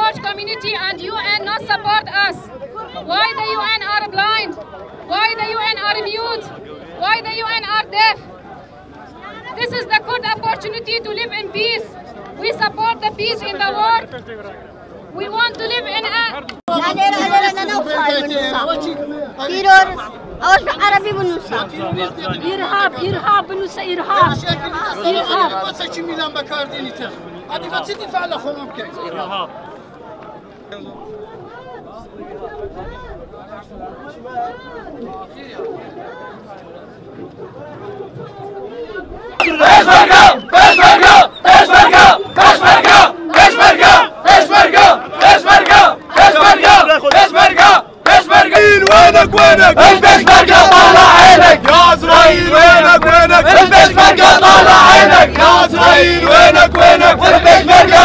approach community and UN not support us? Why the UN are blind? Why the UN are mute? Why the UN are deaf? This is the good opportunity to live in peace. We support the peace in the world. We want to live in a... عربي بالنص إرهاب إرهاب بالنص إرهاب إرهاب بس ميلان بكارديني تر أبي بس تدفع على خونهم كيف إرهاب وينك وينك البشمركة طالع عينك يا اسرائيل وينك وينك البشمركة طالع عينك يا اسرائيل وينك وينك البشمركة